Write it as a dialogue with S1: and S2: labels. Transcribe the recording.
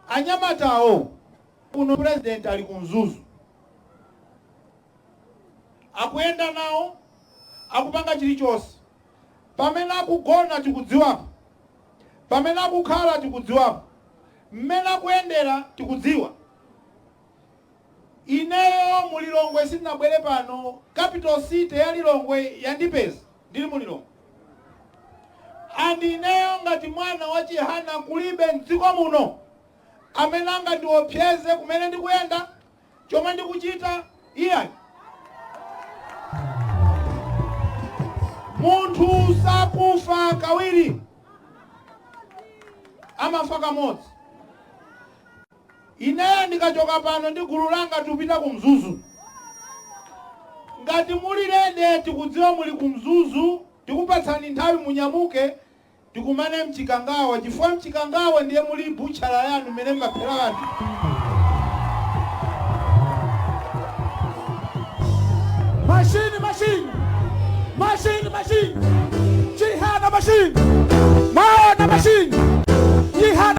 S1: Anyamatawo kuno, president ali ku Mzuzu, akuyenda nawo, akupanga chilichonse. Pamene akugona tikudziwapo, pamene akukhala tikudziwapo, mmene akuyendera tikudziwa. Ineyo mu Lilongwe sindinabwere pano. Capital City ya Lilongwe yandipeza ndili mu Lilongwe. And ineyo ngati mwana wa Chihana, kulibe mdziko muno amene angandiopseze kumene ndikuyenda, chomwe ndikuchita, iyayi. Munthu sakufa kawiri, amafa kamodzi. Ineyo ndikachoka pano ndi gulu langa, tupita ku Mzuzu. Ngati muli ready, tikudziwa muli ku Mzuzu, tikupatsani nthawi munyamuke, tikumane mChikangawa, chifukwa mChikangawa ndiye muli butchala yanu mmene mmaphera anthu.
S2: Machine, machine, machine, machine. Chihana machine. Mwaona machine.